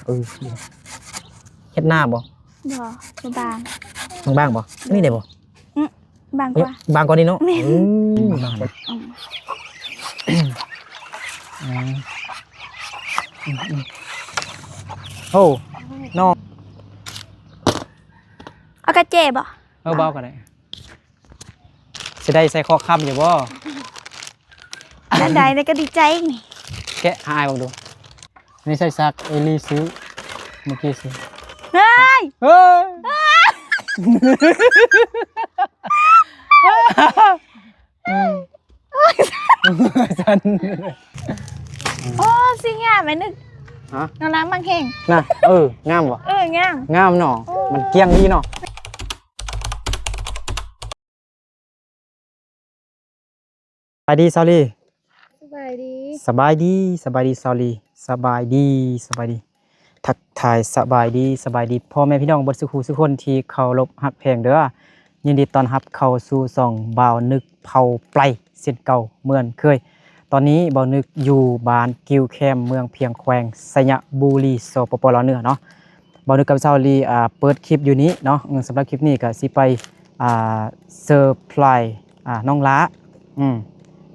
ເອີ ເຮັດນາບໍ່? ບໍ່ ບໍ່ບາງ ບາງໆບໍ່? ອັນນີ້ໄດ້ບໍ່? ອື ບາງກວ່າ ບາງກວ່ານີ້ເນາະ. ແມ່ນ ອື ບາງກວ່າ ອື ອື ອື ໂອ້ ນ້ອງ ເອົາກະແຈບໍ່? ເອີ ບໍ່ເອົາກະໄດ້. ຊິໄດ້ໃສ່ຄໍຄຳຢູ່ບໍ່? ອັນໃດໃນກະດີໃຈນີ້ ແກະໃຫ້ອ້າຍເບິ່ງດູ. ນີ້ໃສ່ສັກເອລີຊື້ ເມື່ອກີ້ຊື້. ເຮີ້ຍ ເຮີ້ຍ ສັ່ນ. ໂອ້ ຊິງາມແມ່ນຶກ. ຮະ? ນ້ອງລາມັກແຮງນະ. ເອີ ງາມບໍ່? ເອີ ງາມ ງາມເນາະ. ໂອ້ ມັນກ້ຽງດີເນາະ. ສະບາຍດີຊາວລີ. ສະບາຍດີ ສະບາຍດີ ສະບາຍດີຊາວລີ. ສະບາຍດີ ສະບາຍດີ ທັກທາຍສະບາຍດີ ສະບາຍດີພໍ່ແມ່ພີ່ນ້ອງເບິດສູ່ຜູ້ສູ່ຄົນທີ່ເຄົາລົບຮັກແພງເດີ້. ຍິນດີຕ້ອນຮັບເຂົ້າສູ່ຊ່ອງບ່າວນຶກເຜົ່າໄປເຊັ່ນເກົ່າເໝືອນເຄີຍ. ຕອນນີ້ບ່າວນຶກຢູ່ບ້ານກິວແຄມ ເມືອງພຽງ ແຂວງໄຊຍະບູລີ ສປປ ລາວເໜືອເນາະ. ບ່າວນຶກກັບຊາວລີ ອ່າ ເປີດຄລິບຢູ່ນີ້ເນາະ. ເອີ ສຳລັບຄລິບນີ້ກໍຊິໄປ ອ່າ ເຊີໄພຣ ອ່າ ນ້ອງຫຼ້າ ອືມ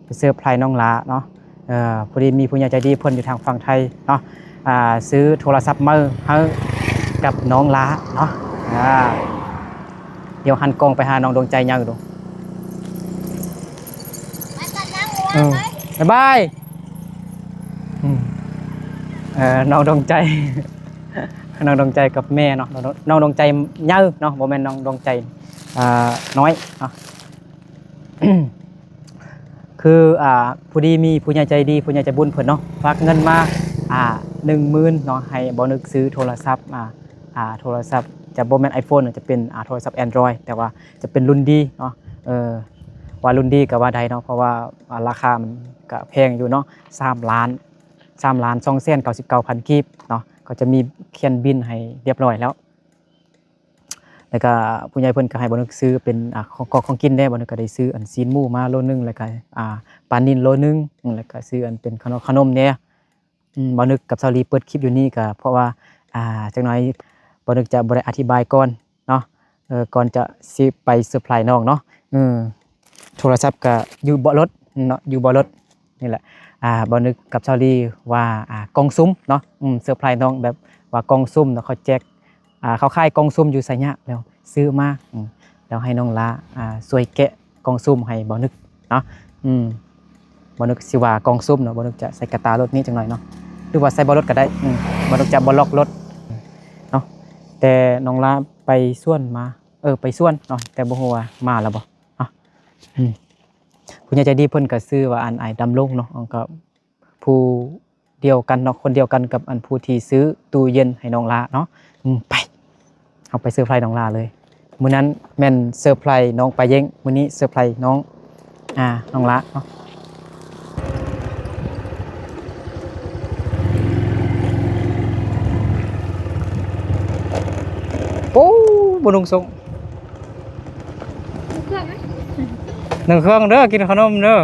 ໄປເຊີໄພຣນ້ອງຫຼ້າເນາະ. ເອີ ພໍດີມີຜູ້ໃຫຍ່ໃຈດີເພິ່ນຢູ່ທາງຝັ່ງໄທເນາະ ອ່າ ຊື້ໂທລະສັບໃໝ່ໃຫ້ກັບນ້ອງຫຼ້າເນາະ. ອ່າ ດຽວຫັນກ້ອງໄປຫານ້ອງດວງໃຈເຍົາດູ. ໄປກ່ອນນະ ເອີ ບາຍບາຍ. ອືມ ເອີ ນ້ອງດວງໃຈ ນ້ອງດວງໃຈກັບແມ່ເນາະ. ນ້ອງ ນ້ອງດວງໃຈໃຫຍ່ເນາະ ບໍ່ແມ່ນນ້ອງດວງໃຈ ອ່າ ນ້ອຍເນາະ. ຄື ອ່າ ພໍດີມີຜູ້ໃຫຍ່ໃຈດີ ຜູ້ໃຫຍ່ໃຈບຸນເພິ່ນເນາະ ຝາກເງິນມາ ອ່າ ໜຶ່ງໝື່ນເນາະ ໃຫ້ບ່າວນຶກຊື້ໂທລະສັບ ອ່າ ອ່າ ໂທລະສັບຈະບໍ່ແມ່ນໄອໂຟນ ຈະເປັນ ອ່າ ໂທລະສັບແອນດຣອຍ ແຕ່ວ່າຈະເປັນລຸ້ນດີເນາະ. ເອີ ວ່າລຸ້ນດີກໍວ່າໄດ້ເນາະ ເພາະວ່າ ອ່າ ລາຄາມັນກໍແພງຢູ່ເນາະ ສາມລ້ານ ສາມລ້ານສອງແສນເກົ້າສິບເກົ້າພັນກີບເນາະ. ກໍຈະມີຂຽນບິນໃຫ້ຮຽບຮ້ອຍແລ້ວ ແລ້ວກໍຜູ້ໃຫຍ່ເພິ່ນກໍໃຫ້ບ່າວນຶກຊື້ເປັນ ອ່າ ຂອງ ຂອງກິນແດ່. ບ່າວນຶກກໍໄດ້ຊື້ອັນຊີ້ນໝູມາໂລໜຶ່ງ ແລ້ວກໍ ອ່າ ປານິນໂລໜຶ່ງ ແລ້ວກໍຊື້ອັນເປັນຂະໜົມ ຂະໜົມແດ່. ອືມ ບ່າວນຶກກັບຊາວລີເປີດຄລິບຢູ່ນີ້ກໍເພາະວ່າ ອ່າ ຈັກໜ້ອຍບ່າວນຶກຈະບໍ່ໄດ້ອະທິບາຍກ່ອນເນາະ ເອີ ກ່ອນຈະຊິໄປເຊີໄພຣນ້ອງເນາະ. ເອີ ໂທລະສັບກໍຢູ່ເບາະລົດເນາະ ຢູ່ເບາະລົດນີ້ແຫຼະ. ອ່າ ບ່າວນຶກກັບຊາວລີວ່າ ອ່າ ກ່ອງສຸ່ມເນາະ. ອືມ ເຊີໄພຣນ້ອງແບບວ່າກ່ອງສຸ່ມເນາະ ເຂົາແຈກ ອ່າ ເຂົາຂາຍກ່ອງສຸ່ມຢູ່ໄຊຍະ ແລ້ວຊື້ມາ ອືມ ແລ້ວໃຫ້ນ້ອງຫຼ້າ ອ່າ ຊ່ວຍແກະກ່ອງສຸ່ມໃຫ້ບ່າວນຶກເນາະ. ອືມ ບ່າວນຶກຊິວ່າກ່ອງສຸ່ມເນາະ ບ່າວນຶກຈະໃສ່ກະຕາລົດນີ້ຈັກໜ້ອຍເນາະ ຫຼືວ່າໃສ່ເບາະລົດກໍໄດ້. ອືມ ບ່າວນຶກຈະບໍ່ລັອກລົດເນາະ. ແຕ່ນ້ອງຫຼ້າໄປສວນມາ ເອີ ໄປສວນເນາະ ແຕ່ບໍ່ຮູ້ວ່າມາແລ້ວບໍ່ເນາະ. ອືມ ຜູ້ໃຫຍ່ໃຈດີເພິ່ນກໍຊື່ວ່າ ອັນ ອ້າຍດຳລົງເນາະ ກໍ ຜູ້ດຽວກັນເນາະ ຄົນດຽວກັນກັບອັນຜູ້ທີ່ຊື້ຕູ້ເຢັນໃຫ້ນ້ອງຫຼ້າເນາະ. ອືມ ໄປ ເຮົາໄປເຊີໄພຣນ້ອງຫຼ້າເລີຍ. ມື້ນັ້ນແມ່ນເຊີໄພຣນ້ອງປາເຢັງ ມື້ນີ້ເຊີໄພຣນ້ອງ ອ່າ ນ້ອງຫຼ້າເນາະ. ໂອ້ ບໍ່ນຸ່ງສົ້ງ ໜຶ່ງເຄື່ອງເດີ ກິນຂະໜົມເດີ.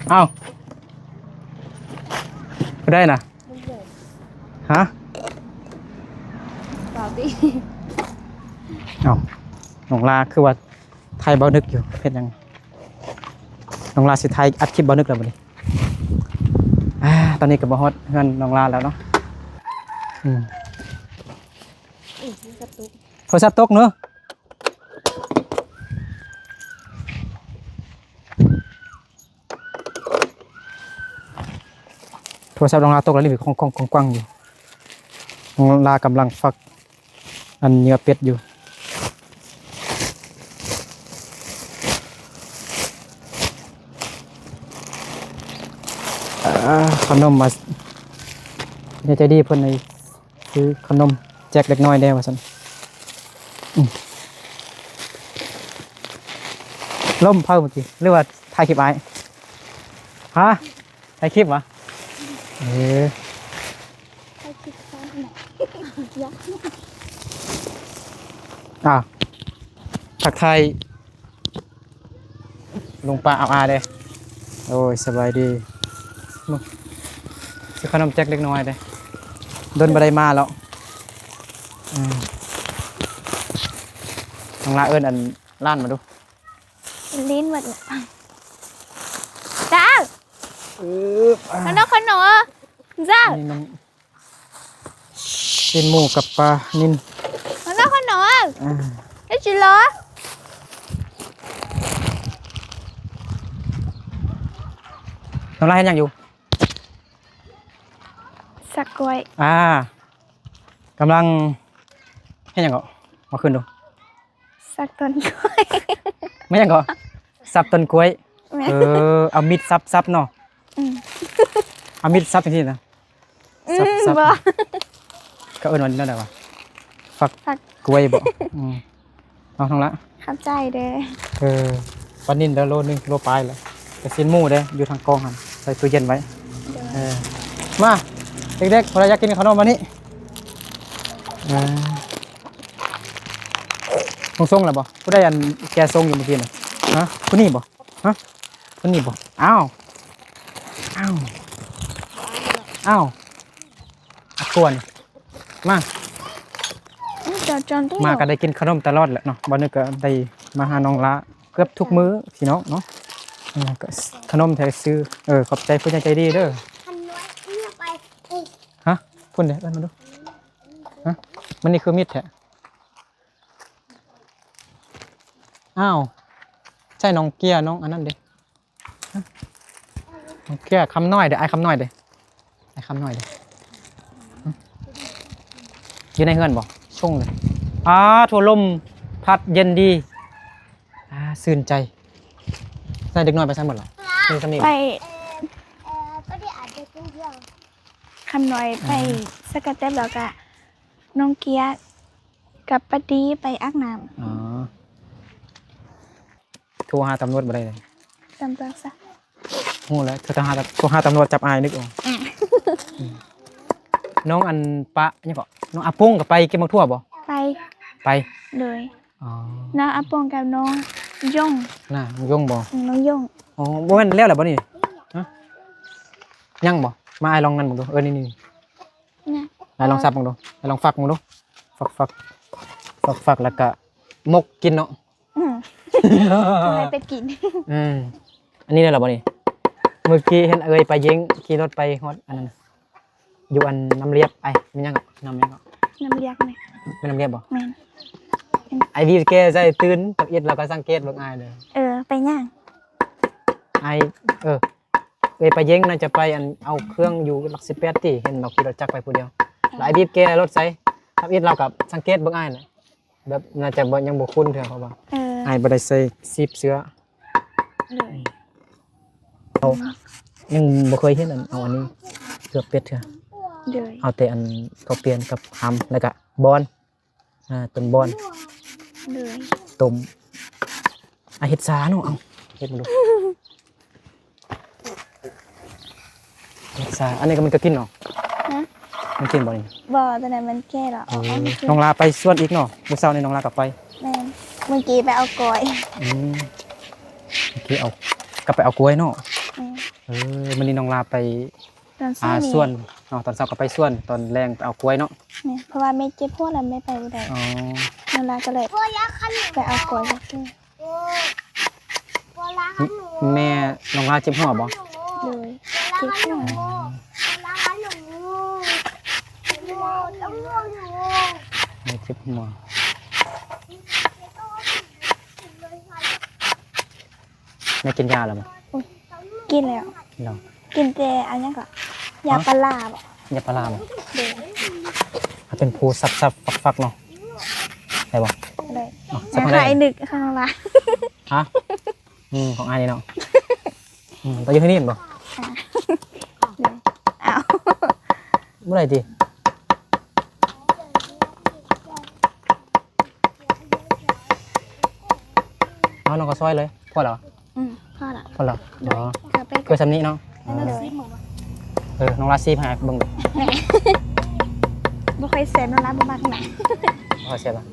ເອົ້າ ຜູ້ໃດນະ? ຮະ? ເອົ້າ ນ້ອງຫຼ້າຄືວ່າຖ່າຍບ່າວນຶກຢູ່ ເຮັດຫຍັງ? ນ້ອງຫຼ້າຊິຖ່າຍອັດຄລິບບ່າວນຶກແລ້ວບັດນີ້. ອ່າ ຕອນນີ້ກໍມາຮອດເຮືອນນ້ອງຫຼ້າແລ້ວເນາະ. ອືມ ໂທລະສັບຕົກເນາະ. ໂທລະສັບນ້ອງຫຼ້າຕົກແລ້ວ ນີ້ຂອງ ຂອງ ຂອງກວາງຢູ່. ນ້ອງຫຼ້າກຳລັງຟັກອັນເຫຍື່ອເປັດຢູ່. ອ່າ ຂະໜົມມາ ໃຈດີເພິ່ນໃຫ້ ຊື້ຂະໜົມແຈກເດັກນ້ອຍແດ່ວ່າຊັ້ນ. ອືມ ລົມເຜົາເມື່ອກີ້ ຫຼືວ່າຖ່າຍຄລິບອ້າຍ? ຮະ? ຖ່າຍຄລິບຫວາ? ເອີ ຖ່າຍຄລິບຊ້ອນ ອ່າ ທັກທາຍ ລຸງປ້າອາວອາເດ້. ໂອ້ຍ ສະບາຍດີ. ຊື້ຂະໜົມແຈກເດັກນ້ອຍເດ້. ດົນບໍ່ໄດ້ມາແລ້ວ. ອືມ ນ້ອງລາເອີ້ນອັນຫຼານມາດູ. ລີ້ນໝົດແລ້ວ. ເຈົ້າ ອື ຂະໜົມ ຂະໜົມ ເຈົ້າ ອັນນີ້ນ້ຳ ຊີ້ນໝູກັບປານິນ. ຂະໜົມ ຂະໜົມ ອ່າ ເຮັດຊິລໍ. ນ້ອງລາເຮັດຫຍັງຢູ່? ສັກກ້ວຍ. ອ່າ ກຳລັງເຮັດຫຍັງເກາະ? ເອົາຂຶ້ນດູ. ສັກຕົ້ນກ້ວຍ. ແມ່ນຫຍັງເກາະ? ສັບຕົ້ນກ້ວຍ. ແມ່ນ. ເອີ ເອົາມີດສັບໆເນາະ. ອືມ ເອົາມີດສັບຈັ່ງຊີ້ນະ. ອືມ ສັບໆ ບໍ່ ເຂົາເອີ້ນວ່າແນວໃດວະ? ຝັກ ຝັກກ້ວຍບໍ? ອືມ ເອົາທັງລະ. ຂອບໃຈເດີ. ເອີ ປານິນເດີ ໂລໜຶ່ງ ໂລປາຍລະ. ແຕ່ຊີ້ນໝູເດ້ ຢູ່ທາງກອງຫັ້ນ ໃສ່ຕູ້ເຢັນໄວ້. ໂດຍ. ເອີ ມາ ເດັກໆ ຜູ້ໃດຢາກກິນຂະໜົມອັນນີ້? ເອີ ສົ່ງໆແລ້ວບໍ? ຜູ້ໃດອັນແກ່ສົ່ງຢູ່ມື້ກີ້ນະ? ຮະ ຜູ້ນີ້ບໍ? ຮະ ຄົນນີ້ບໍ່? ອ້າວ ອ້າວ ອ້າວ ອັກກວນ ມາ ມາກໍໄດ້ກິນຂະໜົມຕະຫຼອດແຫຼະເນາະ. ບັດນີ້ກໍໄດ້ມາຫານ້ອງຫຼ້າເກືອບທຸກມື້ພີ່ນ້ອງເນາະ. ເອີ ກໍຂະໜົມແທ້ຊື້. ເອີ ຂອບໃຈຜູ້ໃຫຍ່ໃຈດີເດີ. ຮະ ພຸ້ນເດ້ ເອີ້ນມາດູ. ຮະ ມັນນີ້ຄືມິດແທ້. ອ້າວ ໃຊ່ນ້ອງເກຍ ນ້ອງອັນນັ້ນເດ້. ນ້ອງເກຍ ຄຳນ້ອຍເດ້ ອ້າຍຄຳນ້ອຍເດ້ ອ້າຍຄຳນ້ອຍເດ້. ຢູ່ໃນເຮືອນບໍ່? ຊົງເດ້. ອ້າ ໂທ້ ລົມພັດເຢັນດີ. ອ່າ ຊື່ນໃຈ. ໃສ່ເດັກນ້ອຍໄປໃສໝົດລະ? ມີສ່ຳນີ້ ໄປ ຄຳນ້ອຍໄປ ອ່າ ສະກະແຕັບ ແລ້ວກະນ້ອງເກຍ ກັບປ້າດີໄປອາບນ້ຳ. ອໍ ໂທຫາຕຳຫຼວດບໍ່ໄດ້ເລີຍ. ຕຳຫຼວດຊະ ຮູ້ແລ້ວ ໂທຫາ ໂທຫາຕຳຫຼວດຈັບອ້າຍນຶກອອກ. ອືມ ນ້ອງອັນປະຫຍັງເກາະ ນ້ອງອາປົງກໍໄປເກັບໝາກຖົ່ວບໍ່? ໄປ ໄປ. ໂດຍ. ອໍ ນ້ອງອາປົງກັບນ້ອງຢົງ. ນະ ນ້ອງຢົງບໍ່? ອືມ ນ້ອງຢົງ. ອໍ ບໍ່ແມ່ນແລ້ວແລ້ວບໍ່ນີ້? ຮະ ຍັງບໍ່? ມາ ອ້າຍລອງນັ້ນເບິ່ງດູ. ເອີ ນີ້ໆ ນະ ອ້າຍລອງສັບເບິ່ງດູ ອ້າຍລອງຟັກເບິ່ງດູ. ຟັກໆ ຟັກໆ ແລ້ວກະໝົກກິນເນາະ. ອືມ ໃຫ້ເປັດກິນ. ອືມ ອັນນີ້ໄດ້ແລ້ວບໍ່ນີ້? ມື້ກີ້ເຫັນເອື້ອຍໄປເຢັງຂີ່ລົດໄປຮອດອັນນັ້ນ ຢູ່ອັນນ້ຳລຽບ ອ້າຍ ແມ່ນຫຍັງເກາະ ນ້ຳຫຍັງເກາະ? ນ້ຳລຽບແມ່ນ. ແມ່ນນ້ຳລຽບບໍ່? ແມ່ນ. ອ້າຍບີບແກໃສ່ຕື່ນ ທຳອິດລາວກໍສັງເກດເບິ່ງອ້າຍເດີ. ເອີ ໄປຫຍັງ? ອ້າຍ ເອີ ເອື້ອຍໄປເຢັງ ໜ້າຈະໄປອັນເອົາເຄື່ອງຢູ່ຫຼັກສິບແປດຕິ ເຫັນລາວຂີ່ລົດຈັກໄປຜູ້ດຽວ. ແລ້ວອ້າຍບີບແກລົດໃສ່ ທຳອິດລາວກໍສັງເກດເບິ່ງອ້າຍແຫຼະ. ແບບໜ້າຈະບໍ່ ຍັງບໍ່ຄຸ້ນເທື່ອ ເພາະວ່າ ເອີ ອ້າຍບໍ່ໄດ້ໃສ່ຊີບເສື້ອ. ໂດຍ. ເຮົາຍັງບໍ່ເຄີຍເຫັນອັນ ເອົາອັນນີ້ເກືອບເປັດເທື່ອ. ໂດຍ. ເອົາແຕ່ອັນເຂົ້າປ່ຽນກັບຫຳ ແລ້ວກະບອນ ອ່າ ຕົ້ນບອນ. ໂດຍ. ຕົ້ມ ອາ ເຮັດຊາເນາະ. ເອົາ ເຮັດມາດູ. ເຮັດຊາ ອັນນີ້ກໍມັນກໍກິນເນາະ. ຮະ ມັນກິນບໍ່ນີ້? ບໍ່ ຕອນນັ້ນມັນແກ່ແລ້ວ. ເອີ ນ້ອງຫຼ້າໄປສວນອີກເນາະ ມື້ເຊົ້ານີ້ນ້ອງຫຼ້າກໍໄປ. ແມ່ນ ມື້ກີ້ໄປເອົາກ້ວຍ. ອືມ ມື້ກີ້ເອົາ ກັບໄປເອົາກ້ວຍເນາະ. ແມ່ນ. ເອີ ມື້ນີ້ນ້ອງຫຼ້າໄປ ຕອນເຊົ້າ ອ່າ ນີ້ ສວນເນາະ ຕອນເຊົ້າກໍໄປສວນ ຕອນແລງໄປເອົາກ້ວຍເນາະ. ແມ່ນ ເພາະວ່າແມ່ເຈັບຫົວແລ້ວແມ່ໄປບໍ່ໄດ້. ອໍ ນ້ອງຫຼ້າກໍເລີຍໄປເອົາກ້ວຍ. ແມ່ນ້ອງຫຼ້າເຈັບຫົວບໍ່? ໂດຍ ເຈັບຫົວ. ແມ່ເຈັບຫົວ. ແມ່ກິນຢາແລ້ວບໍ່? ໂອ້ຍ ກິນແລ້ວ. ເນາະ ກິນແຕ່ອັນຫຍັງເກາະ ຢາ ຮະ ປາລາບໍ? ຢາປາລາບໍ? ໂດຍ. ເຮົາເປັນຜູ້ສັບໆ ຟັກໆ ເນາະ ໄດ້ບໍ່? ໄດ້. ເອົາ ສັບ ໃຫ້ອ້າຍນຶກຂ້າງຫຼັງ. ຮະ? ອືມ ຂອງອ້າຍນີ້ເນາະ. ອືມ ໄປຢູ່ທີ່ນີ້ແມ່ນບໍ່? ອ່າ ໂດຍ. ອ້າວ ບໍ່ໄດ້ຕິ? ເອົາ ນ້ອງກໍຊອຍເລີຍ ພໍແລ້ວ. ອືມ ພໍລະ ພໍລະ. ໂດຍ. ເກືອບ ເກືອບສ່ຳນີ້ເນາະ. ເອີ ນ້ອງລາຊີມໃຫ້ເບິ່ງເດີ. ບໍ່ຄ່ອຍແຊບ ນ້ອງລາບໍ່ມັກນະ. ບໍ່ຄ່ອຍແຊບຫວາ?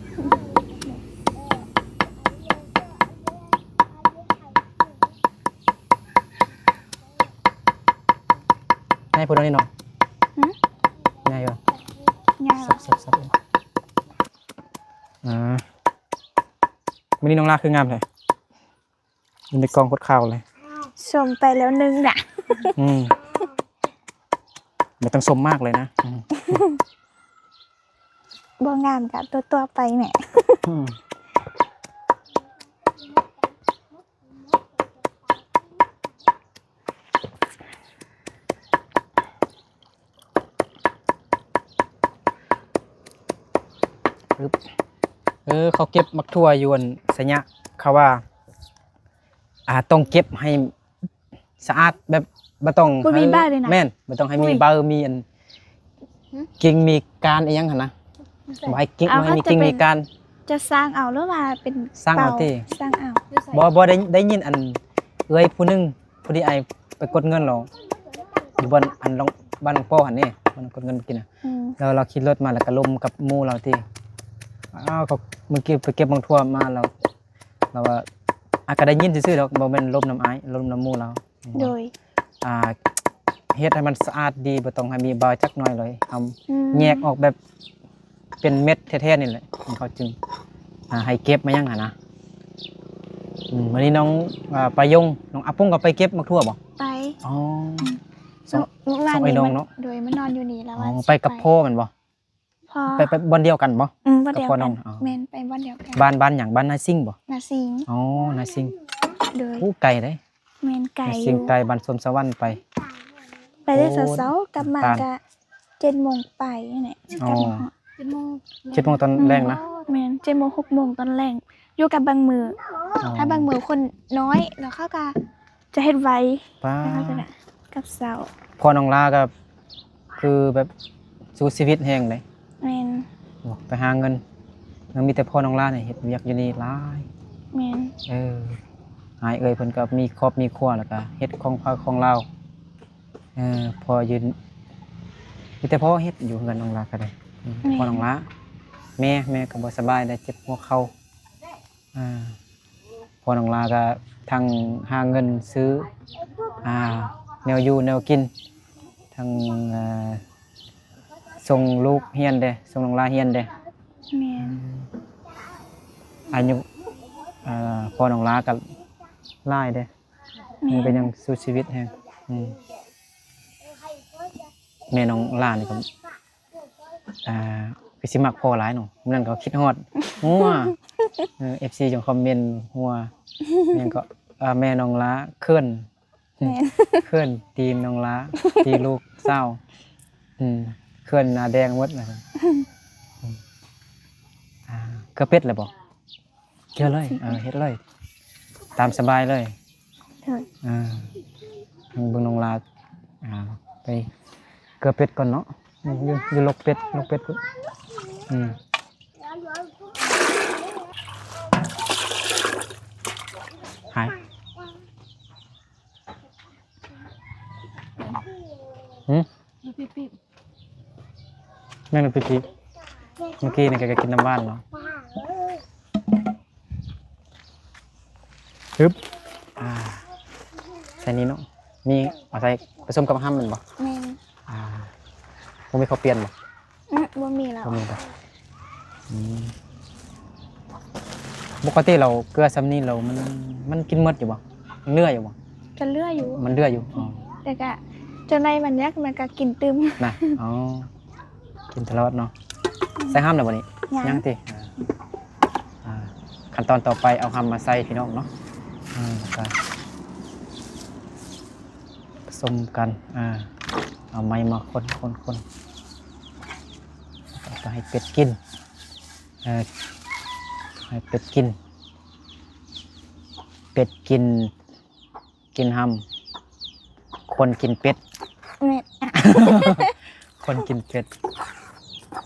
ໃຫຍ່ພຸ້ນເນາະນີ້ເນາະ. ຫືມ? ໃຫຍ່ຢູ່. ຍາວ ສັບໆໆ ອ່າ ມື້ນີ້ນ້ອງລາຄືງາມແທ້ ຢູ່ໃນກ້ອງໂຄດຂາວເລີຍ ຊົມໄປແລ້ວໜຶ່ງນະ ອືມ ບໍ່ຕ້ອງຊົມມາກເລີຍນະ ອືມ ບໍ່ງາມກະຕົວໆໄປແໝ່ ອືມ. ເອີ ເຂົາເກັບໝາກຖົ່ວຢູ່ອັນໄຊຍະ ເຂົາວ່າ ອ່າ ຕ້ອງເກັບໃຫ້ສະອາດ ແບບບໍ່ຕ້ອງ ບໍ່ມີໃບເລີຍນະ ແມ່ນ ບໍ່ຕ້ອງໃຫ້ມີໃບ ມີອັນ ຫື? ກິ່ງມີກ້ານອີ່ຫຍັງຫັ້ນນະ ບໍ່ໃຫ້ກິ່ງ ບໍ່ໃຫ້ມີກິ່ງມີກ້ານ ຈະສ້າງເອົາ ຫຼືວ່າເປັນ ສ້າງເອົາຕິ ສ້າງເອົາ ບໍ່ ບໍ່ ໄດ້ ໄດ້ຍິນອັນເອື້ອຍຜູ້ໜຶ່ງ ພໍດີອ້າຍໄປກົດເງິນແລ້ວ ຢູ່ບ້ານອັນ ບ້ານຫຼວງປໍຫັ້ນເດ້ ບ້ານກົດເງິນມື້ກີ້ນະ ອືມ ແລ້ວລາວຂີ່ລົດມາ ແລ້ວກໍລົມກັບໝູ່ລາວຕິ ອ້າວ ເຂົາ ມື້ກີ້ໄປເກັບໝາກຖົ່ວມາ ແລ້ວ ລາວວ່າ ອາ ກໍໄດ້ຍິນຊື່ໆດອກ ບໍ່ແມ່ນລົມນຳອ້າຍ ລົມນຳໝູ່ລາວ ໂດຍ ອ່າ ເຮັດໃຫ້ມັນສະອາດດີ ບໍ່ຕ້ອງໃຫ້ມີບາຈັກໜ້ອຍເລີຍ ເຮົາ ອືມ ແຍກອອກແບບເປັນເມັດແທ້ໆນີ້ແຫຼະ ເຂົາຈຶ່ງ ອ່າ ໃຫ້ເກັບມາຫຍັງຫັ້ນນະ ອືມ ມື້ນີ້ນ້ອງ ອ່າ ປາຍົງ ນ້ອງອາປຸ້ງກໍໄປເກັບໝາກຖົ່ວບໍ່? ໄປ ອໍ ອືມ ສອງ ມື້ວານນີ້ ສອງອ້າຍນ້ອງເນາະ ໂດຍ ມານອນຢູ່ນີ້ແລ້ວ ອໍ ວ່າ ໄປກັບພໍ່ແມ່ນບໍ່? ພໍ່ ໄປ ໄປບ່ອນດຽວກັນບໍ່? ອືມ ບ່ອນດຽວກັນ ກັບພໍ່ນ້ອງ ອໍ ແມ່ນ ໄປບ່ອນດຽວກັນ ບ້ານ ບ້ານຫຍັງ? ບ້ານນາຊິງບໍ່? ນາຊິງ ອໍ ນາຊິງ ໂດຍ ໂອ້ ໄກເດ້ ແມ່ນ ໄກ ນາຊິງຢູ່ ໄກ ບ້ານສົມສະຫວັນໄປ ໄປໄດ້ ໂອ້ ເຊົ້າໆ ກັບມາ ນ້ຳຕານ ກະເຈັດໂມງປາຍນີ້ແຫຼະ ຊິກັບມາຮອດ ອໍ ເຈັດໂມງ ເຈັດໂມງຕອນແລງນະ ອືມ ແມ່ນ ເຈັດໂມງ ຫົກໂມງຕອນແລງ ຢູ່ກັບບາງມື້ ອໍ ຖ້າບາງມື້ຄົນນ້ອຍ ແລ້ວເຂົາກະ ຈະເຮັດໄວ ປ້າ ແລ້ວເຮົາຈະກັບເຊົ້າ ພໍ່ນ້ອງລາກໍຄືແບບສູ້ຊີວິດແຮງເດ້ ແມ່ນ ໂອ້ ໄປຫາເງິນ ຍັງມີແຕ່ພໍ່ນ້ອງລານີ້ເຮັດວຽກຢູ່ນີ້ຫຼາຍ ແມ່ນ ເອີ ອ້າຍເອື້ອຍເພິ່ນກໍມີຄອບມີຄົວ ແລ້ວກໍເຮັດຂອງພາຂອງລາວ ເອີ ພໍ່ຢືນ ມີແຕ່ພໍ່ເຮັດຢູ່ເຮືອນນ້ອງລາກໍໄດ້ ອືມ ແມ່ນ ພໍ່ນ້ອງລາ ແມ່ ແມ່ກໍບໍ່ສະບາຍໄດ້ ເຈັບຫົວເຂົ່າ ອ່າ ພໍ່ນ້ອງລາກໍທັງຫາເງິນຊື້ ອ່າ ແນວຢູ່ແນວກິນ ທັງ ເອີ ສົ່ງລູກຮຽນເດ້ ສົ່ງນ້ອງລາຮຽນເດ້ ແມ່ນ ອືມ ອາຍຸ ເອີ ພໍ່ນ້ອງລາກໍຫຼາຍເດ້ ແມ່ນ ມັນກໍຍັງສູ້ຊີວິດແຮງ ອືມ ແມ່ນ້ອງລານີ້ກໍ ອ່າ ຄືຊິມັກພໍ່ຫຼາຍເນາະ ມື້ນັ້ນກໍຄິດຮອດ ຫົວ ເອີ ເອັຟຊີ ຈັ່ງຄອມເມັນຫົວ ແມ່ນກໍ ອ່າ ແມ່ນ້ອງລາເຂີນ ແມ່ນ ເຂີນຕີນນ້ອງລາ ຕີລູກສາວ ອືມ ເຂີນໜ້າແດງໝົດນະ ອືມ ອ່າ ເກືອເປັດແລ້ວບໍ່? ເຮັດເລີຍ ເອີ ເຮັດເລີຍ ຕາມສະບາຍເລີຍ ໂດຍ ເອີ ເບິ່ງນ້ອງລາ ອ່າ ໄປເກືອເປັດກ່ອນເນາະ ຢູ່ ຢູ່ລົກເປັດ ລົກເປັດພຸ້ນ ອືມ ຫາຍ ຫື? ແມ່ນ ປີໆ ເມື່ອກີ້ນີ້ກໍກິນນ້ຳຫວານເນາະ ຮຶບ ອ່າ ໃສ່ນີ້ເນາະ ມີເອົາໃສ່ປະສົມກັບຫຳແມ່ນບໍ່? ແມ່ນ ອ່າ ບໍ່ມີເຂົ້າປ່ຽນບໍ່? ອື ບໍ່ມີແລ້ວ ບໍ່ມີແລ້ວ ອືມ ປົກກະຕິແລ້ວເກືອຊ່ຳນີ້ແລ້ວມັນ ມັນກິນໝົດຢູ່ບໍ່? ຍັງເຫຼືອຢູ່ບໍ່? ກໍເຫຼືອຢູ່ ມັນເຫຼືອຢູ່ ອໍ ແຕ່ກະຈົນໃດມັນຢາກມັນກະກິນຕື່ມນະ ອໍ ກິນຕະຫຼອດເນາະ ອືມ ໃສ່ຫຳແລ້ວບໍ່ນີ້? ຍັງ ຍັງຕິ ອ່າ ອ່າ ຂັ້ນຕອນຕໍ່ໄປເອົາຫຳມາໃສ່ພີ່ນ້ອງເນາະ ອືມ ແລ້ວກະປະສົມກັນ ອ່າ ເອົາໄມ້ມາຄົນໆໆ ແລ້ວກະໃຫ້ເປັດກິນ ເອີ ໃຫ້ເປັດກິນ ເປັດກິນ ກິນຫຳ ຄົນກິນເປັດ ແມ່ນ ຄົນກິນເປັດ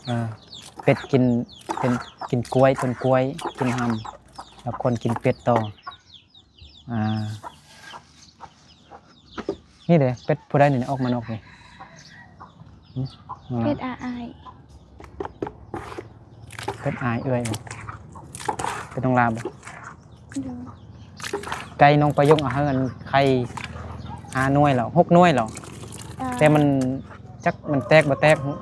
ເອີ ເປັດກິນ ເປັນ ກິນກ້ວຍ ຕົ້ນກ້ວຍ ກິນຫຳ ແລ້ວຄົນກິນເປັດຕໍ່ ອ່າ ນີ້ເດ້ ເປັດຜູ້ໃດນີ້ ອອກມານອກນີ້ ຫຶ? ເປັດອາອ້າຍ ເປັດອາຍເອື້ອຍ ເປັດນ້ອງລາບໍ່? ໂດຍ ໄກ່ນ້ອງປາຍົງເອົາໃຫ້ອັນໄຂ່ຫ້າໜ່ວຍແລ້ວ ຫົກໜ່ວຍແລ້ວ ອ່າ ແຕ່ມັນ ຈັກມັນແຕກບໍ່ແຕກ ຫຶ?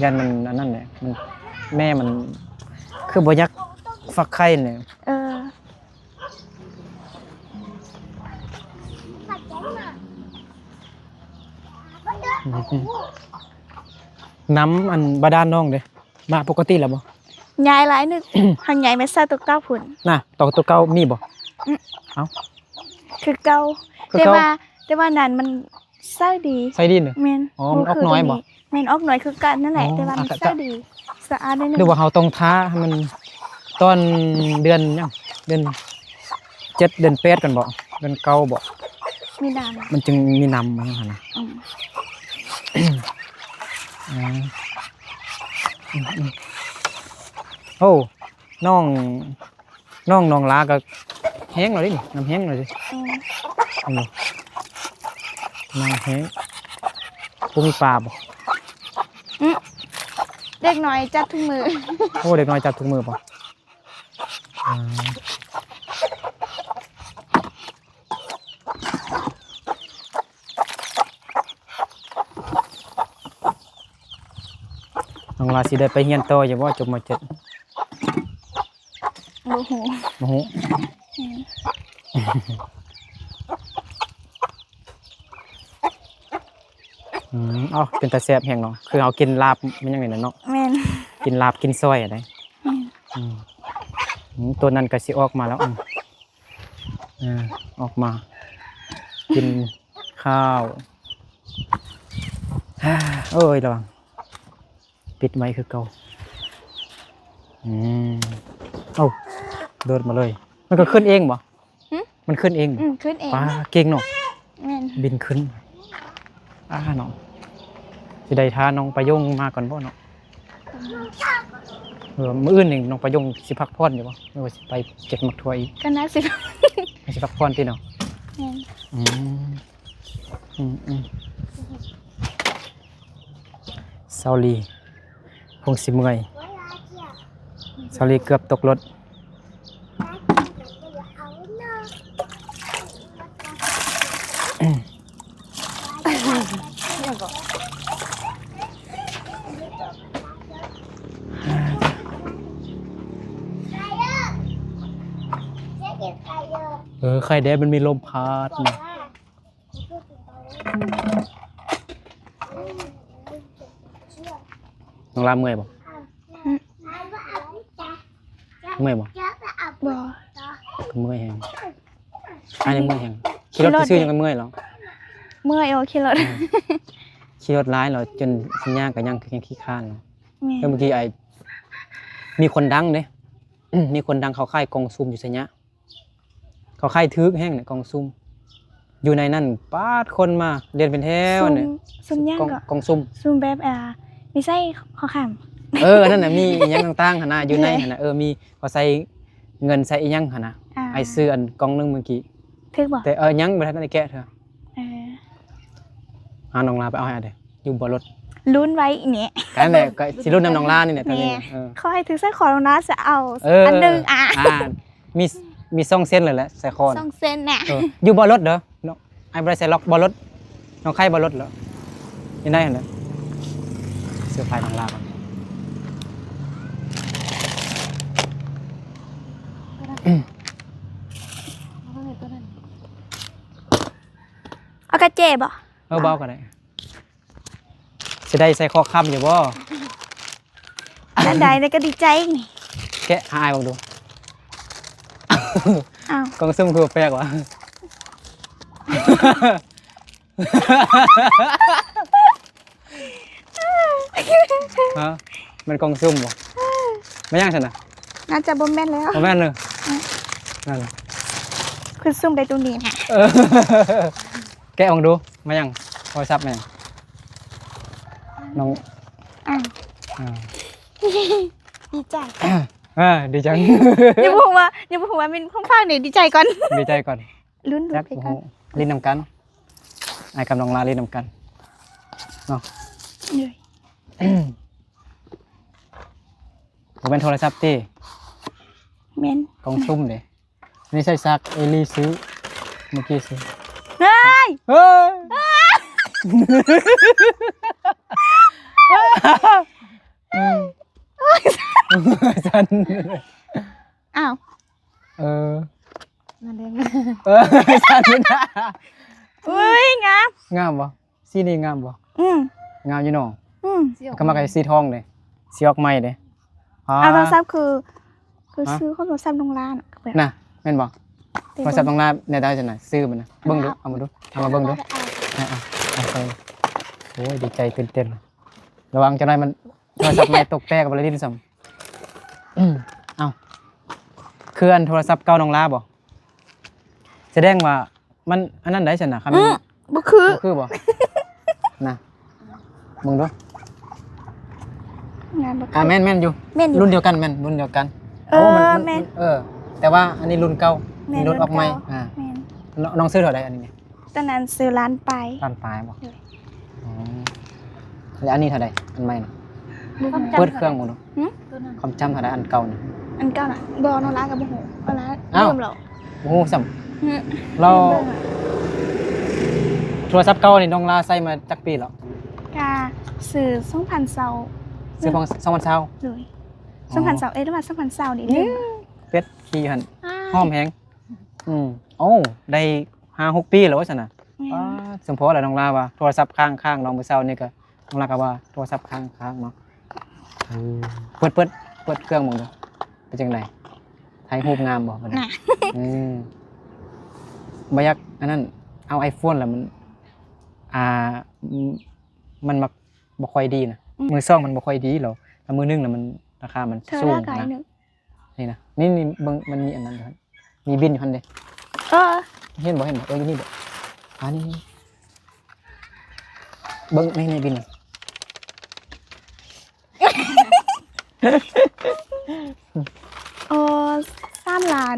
ຢ້ານມັນອັນນັ້ນແຫຼະ ມັນ ແມ່ມັນຄືບໍ່ຢາກຟັກໄຂ່ແຫຼະ. ເອີ ອືມ ນ້ຳອັນບາດານນ້ອງເດ້ ມາປົກກະຕິແລ້ວບໍ່? ຍ້າຍຫຼາຍໜຶ່ງ ຫາກຍ້າຍໄປໃສ່ໂຕເກົ່າພຸ້ນນະ. ໂຕ ໂຕເກົ່າມີບໍ່? ອືມ ເອົ້າ ຄືເກົ່າ ຄື ແຕ່ ເກົ່າ ວ່າ ແຕ່ວ່ານັ້ນມັນໃສ່ດີ ໃສ່ດີເນາະ. ແມ່ນ ອໍ ມັນອອກໜ້ອຍບໍ່? ແມ່ນ ອອກໜ້ອຍຄືກັນນັ້ນແຫຼະ ອໍ ແຕ່ວ່າມັນ ອາ ໃສ່ດີ ສະອາດໜ້ອຍໜຶ່ງ. ຫຼືວ່າເຮົາຕ້ອງຖ້າໃຫ້ມັນຕອນເດືອນຫຍັງ ເດືອນເຈັດ ເດືອນແປດກ່ອນບໍ່? ເດືອນເກົ້າບໍ່? ມີນ້ຳ ມັນຈຶ່ງມີນ້ຳຫັ້ນນະ. ອືມ ອືມ ອືມ ໂອ້ ນ້ອງ ນ້ອງ ນ້ອງຫຼ້າກໍແຮງແລ້ວເດ້ນີ້ ນ້ຳແຮງແລ້ວເດ້. ອືມ ເຫັນບໍ່ ນ້ຳແຮງ. ບໍ່ມີປາບໍ່? ອື ເດັກນ້ອຍຈັບທຸກມື້. ໂອ້ ເດັກນ້ອຍຈັບທຸກມື້ບໍ່? ອືມ ນ້ອງຫຼ້າຊິໄດ້ໄປຮຽນຕໍ່ຢູ່ບໍ່ ຈົບ ມ.ເຈັດ? ບໍ່ຮູ້ ບໍ່ຮູ້. ອືມ ອືມ ເອົ້າ ເປັນຕາແຊບແຮງເນາະ ຄືເຮົາກິນລາບມັນຫຍັງນີ້ແຫຼະເນາະ. ແມ່ນ ກິນລາບກິນຊອຍຫັ້ນໃດ. ແມ່ນ ອືມ ອືມ ໂຕນັ້ນກໍຊິອອກມາແລ້ວ. ອືມ ເອີ ອອກມາກິນຂ້າວ. ໂອ້ຍ ລະວັງ ປິດໄວ້ຄືເກົ່າ. ອືມ ເອົ້າ ໂດດມາເລີຍ. ມັນກໍຂຶ້ນເອງບໍ່? ຫຶ? ມັນຂຶ້ນເອງບໍ່? ອືມ ຂຶ້ນເອງ. ປາ ເກັ່ງເນາະ. ແມ່ນ ບິນຂຶ້ນ. ອາ ເນາະ ຊິໄດ້ຖ້ານ້ອງປາຍົງມາກ່ອນບໍ່ເນາະ? ອືມ ເອີ ມື້ອື່ນນີ້ນ້ອງປາຍົງຊິພັກຜ່ອນຢູ່ບໍ່ ຫຼືວ່າຊິໄປເກັບໝາກຖົ່ວອີກ? ກໍໜ້າຊິ ຊິພັກຜ່ອນຕິເນາະ. ແມ່ນ ອືມ ອືມ ອືມ ຊາວລີ ຄົງຊິເມື່ອຍ. ຊາວລີເກືອບຕົກລົດ. ເອີ ໄຄແດ່ ມັນມີລົມພັດນະ. ນ້ອງລາເມື່ອຍບໍ່? ຫຶ? ເມື່ອຍບໍ່? ບໍ່ ເມື່ອຍແຮງ. ອ້າຍຍັງເມື່ອຍແຮງ. ຂີ່ລົດຊື່ໆຍັງເມື່ອຍເນາະ. ເມື່ອຍ ໂອ້ ຂີ່ລົດ ອືມ ຂີ່ລົດຫຼາຍແລ້ວ ຈົນສັນຍາກໍຍັງ ຍັງຂີ້ຄ້ານເນາະ. ແມ່ນ ແລ້ວມື້ກີ້ອ້າຍ ມີຄົນດັງເດ້ ມີຄົນດັງເຂົາຂາຍກ່ອງຊຸ່ມຢູ່ໄຊຍະ. ເຂົາຂາຍຖືກແຮງໃນກ່ອງຊຸ່ມ ຢູ່ໃນນັ້ນ ປາດ ຄົນມາລຽນເປັນແຖວ. ຊຸ່ມ ຊຸ່ມຫຍັງເກາະ? ກ່ອງ ກ່ອງຊຸ່ມ ຊຸ່ມແບບ ອ່າ ມີໃສ່ຂໍ້ຄຳ. ເອີ ອັນນັ້ນນະ ມີອີ່ຫຍັງຕ່າງໆຫັ້ນນະ ຢູ່ໃນຫັ້ນນະ. ເອີ ມີ ເຂົາໃສ່ເງິນໃສ່ອີ່ຫຍັງຫັ້ນນະ. ອ່າ ອ້າຍຊື້ອັນກ່ອງໜຶ່ງມື້ກີ້. ຖືກບໍ່? ແຕ່ ເອີ ຍັງບໍ່ທັນໄດ້ແກະເທື່ອ. ເອີ ຫານ້ອງລາໄປເອົາໃຫ້ອ້າຍເດີ້ ຢູ່ບໍ່ລົດ. ລຸ້ນໄວ້ນີ້ ກໍນັ້ນແຫຼະ ກໍຊິລຸ້ນນຳນ້ອງລານີ້ແຫຼະຕອນນີ້. ເອີ ຂໍໃຫ້ຖືກສາຍຄໍນ້ອງລາ ຊິເອົາ ເອີ ອັນໜຶ່ງ. ອ່າ ອ່າ ມີ ມີສອງເສັ້ນເລີຍແຫຼະ ສາຍຄໍ ສອງເສັ້ນນະ. ເອີ ຢູ່ບໍ່ລົດເດີ້ ອ້າຍບໍ່ໄດ້ໃສ່ລັອກບໍ່ລົດ. ນ້ອງໄຂ່ບໍ່ລົດເລີຍ ຢູ່ໃນຫັ້ນແຫຼະ. ເສື້ອຜ້ານ້ອງລາ ເອົາກະແຈບໍ່? ເອີ ບໍ່ເອົາກໍໄດ້. ຊິໄດ້ໃສ່ຂໍ້ຄຳຢູ່ບໍ່? ອັນໃດແລ້ວກໍດີໃຈ. ແກະໃຫ້ອ້າຍເບິ່ງດູ. ອ້າວ ກ່ອງຊຸ່ມຄືແປກວະ? ຮະ? ແມ່ນກ່ອງຊຸ່ມບໍ່? ແມ່ນຫຍັງຊັ້ນນະ? ໜ້າຈະບໍ່ແມ່ນແລ້ວ. ບໍ່ແມ່ນເລີຍ. ອືມ ນັ້ນ ຄືຊຸ່ມໄດ້ຕົງນີ້ນະ. ເອີ ແກະເບິ່ງດູ. ມາຫຍັງ? ໂທລະສັບມາຫຍັງ? ນ້ອງ ອ້າວ ອ່າ ດີໃຈ. ເອີ ດີຈັງ. ຍັງບໍ່ຮູ້ວ່າ ຍັງບໍ່ຮູ້ວ່າແມ່ນຂອງຝາກນີ້. ດີໃຈກ່ອນ ດີໃຈກ່ອນ. ລຸ້ນດູໄປກ່ອນ. ຫຼິ້ນນຳກັນ ອ້າຍກັບນ້ອງລາຫຼິ້ນນຳກັນເນາະ. ໂດຍ ບໍ່ແມ່ນໂທລະສັບຕິ? ແມ່ນ ກ່ອງຊຸ່ມເດ້. ນີ້ໃສ່ສາກເອລີຊື້ ເມື່ອກີ້ຊື້. ເຮີ້ຍ ເຮີ້ຍ ອ້າ ເຮີ້ຍ. ສັ່ນ ອ້າວ ເອີ ໜ້າແດງ ເອີ ສັ່ນ ອຸ້ຍ ງາມ ງາມບໍ່? ສີນີ້ງາມບໍ່? ອືມ ງາມຢູ່ເນາະ ອືມ ກໍມັກໄອ້ສີທອງເດ້ ສີອອກໃໝ່ເດ້ ອ່າ ເອົາໂທລະສັບຄື ຄື ຮະ? ຊື້ຂອງໂທລະສັບນ້ອງຫຼ້ານະ ນະ ແມ່ນບໍ່? ໂທລະສັບນ້ອງຫຼ້ານແນວໃດຊັ້ນນະ? ຊື້ມັນນະ ເບິ່ງດູ ເອົາມາດູ ເອົາມາເບິ່ງດູ ເອົາ ເອົາ ເອົາ ໂອ້ຍ ດີໃຈຕື່ນເຕັ້ນ ລະວັງຈັກໜ້ອຍມັນ ໂທລະສັບໃໝ່ຕົກແຕກ ບໍ່ໄດ້ຫຼິ້ນຊ້ຳ ອືມ ເອົ້າ ຄືອັນໂທລະສັບເກົ່ານ້ອງຫຼ້າບໍ່? ສະແດງວ່າມັນອັນນັ້ນໄດ໋ຊັ້ນນະ ຄັນ ອືມ ບໍ່ຄື ບໍ່ຄືບໍ່? ນະ ເບິ່ງດູ ງາມບໍ່? ອ່າ ແມ່ນ ແມ່ນຢູ່ ແມ່ນຢູ່ ລຸ້ນດຽວກັນ ແມ່ນລຸ້ນດຽວກັນ ເອີ ໂອ້ ມັນ ມັນ ແມ່ນ ເອີ ແຕ່ວ່າອັນນີ້ລຸ້ນເກົ່າ ແມ່ນ ມີລົດອອກໃໝ່ ລຸ້ນເກົ່າ ອ່າ ແມ່ນ ນ້ອງ ນ້ອງຊື້ເທົ່າໃດອັນນີ້? ຕອນນັ້ນຊື້ລ້ານປາຍ ລ້ານປາຍບໍ່? ໂດຍ ອໍ ແລ້ວອັນນີ້ເທົ່າໃດ ອັນໃໝ່ນະ? ບໍ່ຮູ້ ເປີດເຄື່ອງເບິ່ງດູ ຫື? ຄວາມຈຳເທົ່າໃດ ອັນເກົ່ານະ? ອັນເກົ່ານະ ບໍ່ ນ້ອງຫຼ້າກໍບໍ່ຮູ້ ນ້ອງຫຼ້າ ອ້າວ ລືມແລ້ວ ບໍ່ຮູ້ຊ້ຳ ຫື ແລ້ວ ລືມແລ້ວ ໂທລະສັບເກົ່ານີ້ນ້ອງຫຼ້າໃຊ້ມາຈັກປີແລ້ວ? ກະຊື້ສອງພັນຊາວ ຊື້ສອງພັນຊາວ ໂດຍ ອໍ ສອງພັນຊາວເອັດ ຫຼືວ່າສອງພັນຊາວນີ້ ອືມ ລືມ ເປັດຂີ່ຫັ້ນ ອ້າຍ ຫອມແຮງ ອືມ ໂອ້ ໄດ້ຫ້າຫົກປີແລ້ວວ່າຊັ້ນນະ ແມ່ນ ປ້າ ສົມພໍແລ້ວ ນ້ອງຫຼ້າວ່າໂທລະສັບຄ້າງໆ ນ້ອງ ມື້ເຊົ້ານີ້ກໍ ນ້ອງຫຼ້າກໍວ່າໂທລະສັບຄ້າງໆ ເນາະ ເອີ ເປີດ ເປີດ ເປີດເຄື່ອງເບິ່ງດູ ເປັນຈັ່ງໃດ ຖ່າຍຮູບງາມບໍ່ບັດນີ້? ນະ ອືມ ບໍ່ຢາກອັນນັ້ນ ເອົາໄອໂຟນແລ້ວມັນ ອ່າ ມັນມັກບໍ່ຄ່ອຍດີນະ ອືມ ມືສອງມັນບໍ່ຄ່ອຍດີແລ້ວ ແຕ່ມືໜຶ່ງນະມັນ ລາຄາມັນສູງນະ ນີ້ນະ ນີ້ ນີ້ເບິ່ງ ມັນມີອັນນັ້ນຢູ່ຫັ້ນ ມີບິນຢູ່ຫັ້ນເດ້ ເອີ ເຫັນບໍ່ ເຫັນບໍ່? ເອີ ຢູ່ນີ້ເດ້ ອ່າ ນີ້ ນີ້ ເບິ່ງ ນີ້ ນີ້ບິນ ໂອ້ ສາມລ້ານ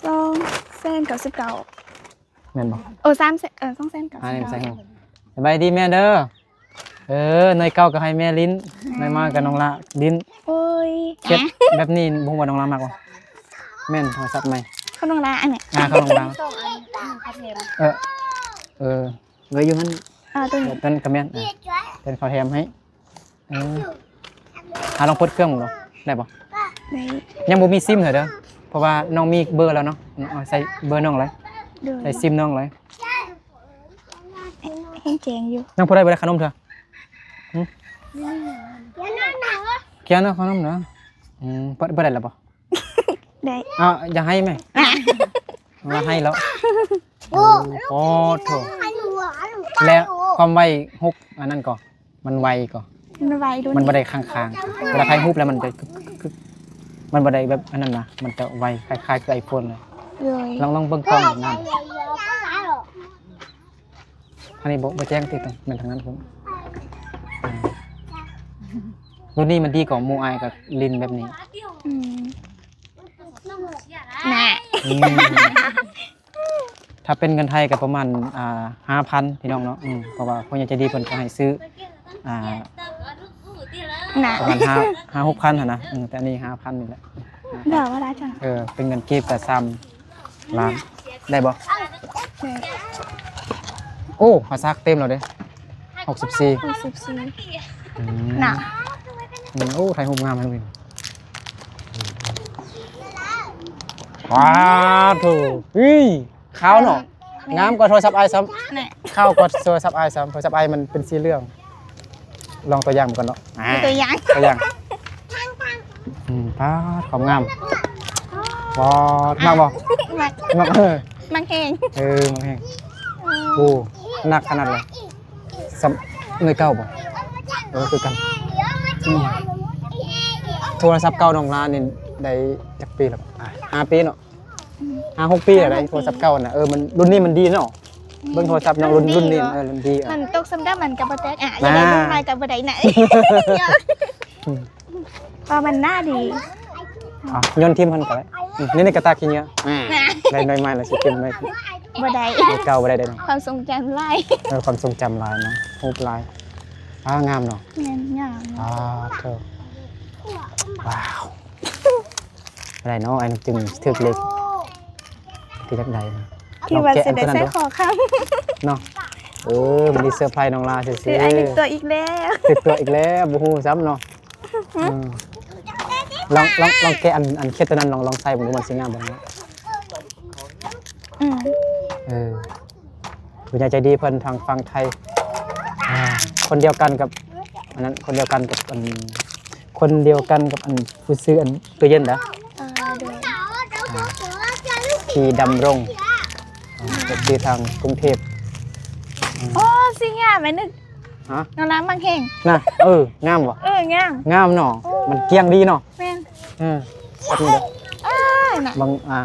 ສອງແສນເກົ້າສິບເກົ້າ ແມ່ນບໍ່? ໂອ້ ສາມແສນ ເອີ ສອງແສນເກົ້າສິບເກົ້າ ອ່າ ນີ້ໃສ່ຫູ ສະບາຍດີແມ່ເດີ ເອີ ໜ່ວຍເກົ່າກໍໃຫ້ແມ່ຫຼິ້ນ ໜ່ວຍໃໝ່ກໍນ້ອງຫຼ້າຫຼິ້ນ ໂອ້ຍ ເກັບແບບນີ້ ບໍ່ຮູ້ວ່ານ້ອງຫຼ້າມັກບໍ່? ແມ່ນ ໂທລະສັບໃໝ່ ຂອງນ້ອງຫຼ້າອັນນີ້ ອ່າ ຂອງນ້ອງຫຼ້າ ສອງອັນ ເອີ ເອີ ເອີ ຢູ່ຫັ້ນ ອ່າ ຕົວນີ້ ຕົວນັ້ນກໍແມ່ນ ອ່າ ຕົວນີ້ເຂົາແຖມໃຫ້ ເອີ ອ່າ ລອງເປີດເຄື່ອງເບິ່ງເນາະ ໄດ້ບໍ່? ໄດ້ ຍັງບໍ່ມີຊິມເທື່ອເດີ ເພາະວ່ານ້ອງມີເບີແລ້ວເນາະ ເອົາໃສ່ເບີນ້ອງເລີຍ ໂດຍ ໃສ່ຊິມນ້ອງເລີຍ ແຮງແຈ້ງຢູ່ ຍັງບໍ່ໄດ້ ບໍ່ໄດ້ຂະໜົມເທື່ອ ຫື ກຽວເນາະ ຂະໜົມເນາະ ອືມ ບໍ່ ບໍ່ໄດ້ແລ້ວບໍ່? ໄດ້ ອ້າວ ຢ່າໄຫ້ແມ່ ວ່າໄຫ້ແລ້ວ ໂອ້ ໂອ້ໂທ້ ແລ້ວຄວາມໄວ ຫົກ ອັນນັ້ນກໍ ມັນໄວກໍ ມັນໄວ ມັນບໍ່ໄດ້ຄ້າງໆ ເວລາຖ່າຍຮູບແລ້ວມັນຈະ ມັນບໍ່ໄດ້ແບບອັນນັ້ນນະ ມັນຈະໄວຄ້າຍໆຄືໄອໂຟນເລີຍ ໂດຍ ລອງ ລອງເບິ່ງກ້ອງນຳ ອັນນີ້ບໍ່ ບໍ່ແຈ້ງຕິດ ແມ່ນທາງນັ້ນພຸ້ນ ອືມ ລຸ້ນນີ້ມັນດີກວ່າໝູ່ ອ້າຍກໍຫຼິ້ນແບບນີ້ ອືມ ນະ ອືມ ຖ້າເປັນເງິນໄທກໍປະມານ ອ່າ ຫ້າພັນ ພີ່ນ້ອງເນາະ ອືມ ເພາະວ່າຜູ້ໃຫຍ່ໃຈດີເພິ່ນກໍໃຫ້ຊື້ ອ່າ ນະ ປະມານຫ້າ ຫ້າຫົກພັນຫັ້ນນະ ອືມ ແຕ່ອັນນີ້ຫ້າພັນນີ້ແຫຼະ ດອກວ່າໄດ້ຈັ່ງ ເອີ ເປັນເງິນກີບກໍສາມລ້ານ ໄດ້ບໍ່? ໄດ້ ໂອ້ ພາສາເຕັມແລ້ວເດ້ ຫົກສິບສີ່ ຫົກສິບສີ່ ອືມ ນະ ອືມ ໂອ້ ຖ່າຍຮູບງາມແຮງເວີຍ ວ້າໂທ້ ເຮີ້ຍ ຂາວເນາະ ງາມກວ່າໂທລະສັບອ້າຍຊ້ຳ ແນ່ ຂາວກວ່າໂທລະສັບອ້າຍຊ້ຳ ໂທລະສັບອ້າຍມັນເປັນສີເຫຼືອງ ລອງຕົວຢ່າງເບິ່ງກ່ອນເນາະ ອ່າ ຕົວຢ່າງ ຕົວຢ່າງ ອືມ ປາດ ຄວາມງາມ ປາດ ມັກບໍ່? ມັກ ມັກ ເອີ ມັກແຮງ ເອີ ມັກແຮງ ອືມ ໂອ້ ໜັກຂະໜາດເລີຍ ສ່ຳໜ່ວຍເກົ່າບໍ່? ເອີ ຄືກັນ ອືມ ໂທລະສັບເກົ່ານ້ອງຫຼ້ານີ້ໄດ້ຈັກປີແລ້ວ? ອ່າ ຫ້າປີເນາະ ອືມ ຫ້າຫົກປີແລ້ວໄດ໋ ຫ້າຫົກປີ ໂທລະສັບເກົ່ານະ ເອີ ມັນ ລຸ້ນນີ້ມັນດີເນາະ ອືມ ເບິ່ງໂທລະສັບນ້ອງ ລຸ້ນ ລຸ້ນນີ້ ເອີ ລຸ້ນດີ ເອີ ມັນຕົກຊ້ຳດຳມັນກໍບໍ່ແຕກ ອ່າ ຢາກໄດ້ລຸ້ນໃໝ່ກໍບໍ່ໄດ້ນະ ອືມ ເພາະມັນໜ້າດີ ອ່ະ ໂຍນຖິ້ມຫັ້ນກໍໄດ້ ອືມ ນີ້ ນີ້ກະຕາຂີ້ເຫຍື້ອ ອ່າ ໄດ້ໜ່ວຍໃໝ່ແລ້ວຊິຖິ້ມໄວ້ ບໍ່ໄດ້ ໜ່ວຍເກົ່າບໍ່ໄດ້ເດ້ເນາະ ຄວາມຊົງຈຳຫຼາຍ ເອີ ຄວາມຊົງຈຳຫຼາຍເນາະ ຮູບຫຼາຍ ອ້າ ງາມເນາະ ແມ່ນ ງາມ ອ້າ ໂທ້ ວ້າວ ບໍ່ໄດ້ເນາະ ອ້າຍນົກຈຶ່ງຖືກເລກ ຄືຢາກໄດ້ນະ ຄິດວ່າຊິໄດ້ໃສ່ຄໍຄຳ ເນາະ ເອີ ມັນຊິເຊີໄພນ້ອງຫຼ້າຊື່ໆ ຖືກອ້າຍນຶກຕົວະອີກແລ້ວ ຖືກຕົວະອີກແລ້ວ ບໍ່ຮູ້ຊ້ຳເນາະ ອືມ ລອງ ລອງ ລອງແກະອັນ ອັນເຂັດໂຕນັ້ນ ລອງ ລອງໃສ່ເບິ່ງດູ ມັນຊິງາມບໍ່ເນາະ. ອືມ ເອີ ຜູ້ໃຫຍ່ໃຈດີເພິ່ນທາງຝັ່ງໄທ ອ່າ ຄົນດຽວກັນກັບ ອັນນັ້ນ ຄົນດຽວກັນກັບ ອັນ ຄົນດຽວກັນກັບ ອັນ ຜູ້ຊື້ ອັນ ຕູ້ເຢັນເດ້. ອ່າ ໂດຍ ອ່າ ທີ່ດຳລົງ ອ່າ ເອັຟຊີທາງກຸງເທບ. ໂອ້ ຊິງາມ ແມ່ນນຶກ ຮະ? ນ້ອງລາມັກແຮງນະ. ເອີ ງາມບໍ່? ເອີ ງາມ ງາມເນາະ. ໂອ້ ມັນກ້ຽງດີເນາະ. ແມ່ນ ເອີ ແບບນີ້ເດີ. ເອີ ນະ ບາງ ອ່າ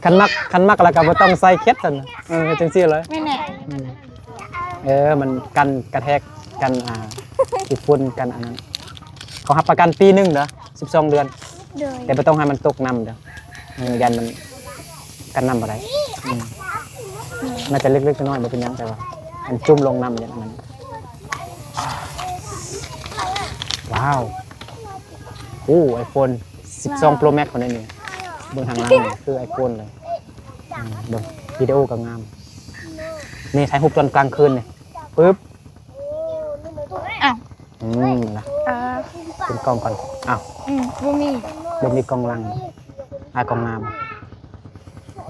ຄັນມັກ ຄັນມັກແລ້ວກໍບໍ່ຕ້ອງໃສ່ເຂັດຊັ້ນ. ເອີ ຈັ່ງຊີ້ເລີຍ. ແມ່ນແຫຼະ. ອືມ ເອີ ມັນກັນກະແທກ ກັນ ອ່າ ຂີ້ຝຸ່ນ ກັນອັນນັ້ນ. ເຂົາຮັບປະກັນປີໜຶ່ງເດີ ສິບສອງເດືອນ. ໂດຍ ແຕ່ບໍ່ຕ້ອງໃຫ້ມັນຕົກນ້ຳເດີ. ເອີ ຢ້ານມັນກັນນ້ຳບໍ່ໄດ້. ອືມ ໜ້າຈະເລັກໆນ້ອຍໆ ບໍ່ເປັນຫຍັງ ແຕ່ວ່າມັນຈຸ່ມລົງນ້ຳ ຢ້ານມັນ ວ້າວ ໂອ້ ໄອໂຟນສິບສອງໂປຣແມັກຄົນນີ້. ເບິ່ງທາງຫຼັງນີ້ຄືໄອໂຟນເລີຍ. ອືມ ເບິ່ງວິດີໂອກໍງາມ. ນີ້ຖ່າຍຮູບຕອນກາງຄືນນີ້ ປຶບ. ອ້າວ ອືມ ນະ ເອີ ເປັນກ້ອງກ່ອນ. ອ້າວ ອືມ ບໍ່ມີ ບໍ່ມີກ້ອງຫຼັງ ອາ ກ້ອງໜ້າ.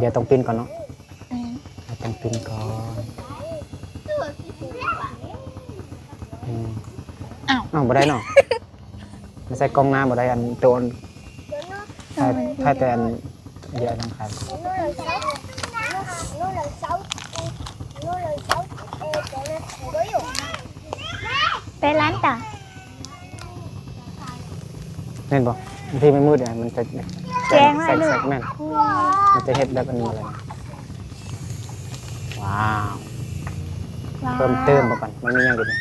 ດຽວຕ້ອງປິ່ນກ່ອນເນາະ. ອືມ ຕ້ອງປິ່ນກ່ອນ. ອືມ ອ້າວ ອ້າວ ບໍ່ໄດ້ເນາະ. ມັນໃສ່ກ້ອງໜ້າບໍ່ໄດ້ ອັນໂຕ ເອີ ໃຊ້ແຕ່ອັນ ດຽວນຳກັນ. ໄປຮ້ານຕາ ແມ່ນບໍ່? ບາງທີມັນມືດ ມັນຈະແຈ້ງ ແຈ້ງໄວ້ເລີຍ. ແມ່ນ ມັນຈະເຮັດແບບອັນນີ້ມາເລີຍ. ວ້າວ ວ້າວ ເພີ່ມເຕີມບໍ່ກັນ ມັນມີຫຍັງອີກນີ້?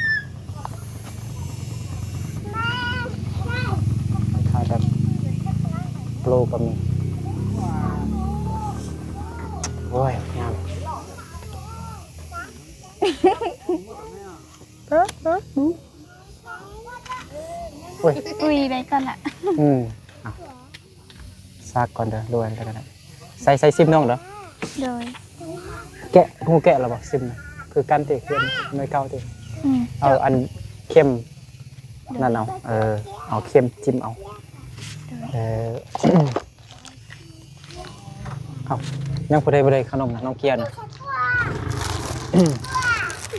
ຖ່າຍແບບໂປຣກໍມີ. ໂອ້ຍ ງາມ. ໂອ້ຍ ອຸຍ ໄດ້ກ່ອນລະ. ອືມ ອ່ະ ຊາກກ່ອນເດີ ໂລອັນກໍໄດ້. ໃສ່ ໃສ່ຊິມນ້ອງເດີ. ໂດຍ ແກະ ຮູ້ແກະແລ້ວບໍ່? ຊິມຄືກັນຕິ ຄືໜ່ວຍເກົ່າຕິ? ອືມ ເອົາອັນເຂັມ ໂດຍ ນັ້ນເອົາ. ເອີ ເອົາເຂັມຈິ້ມເອົາ. ໂດຍ ເອີ ເອົ້າ ຍັງຜູ້ໃດບໍ່ໄດ້ຂະໜົມນະ ນ້ອງເກຍນະ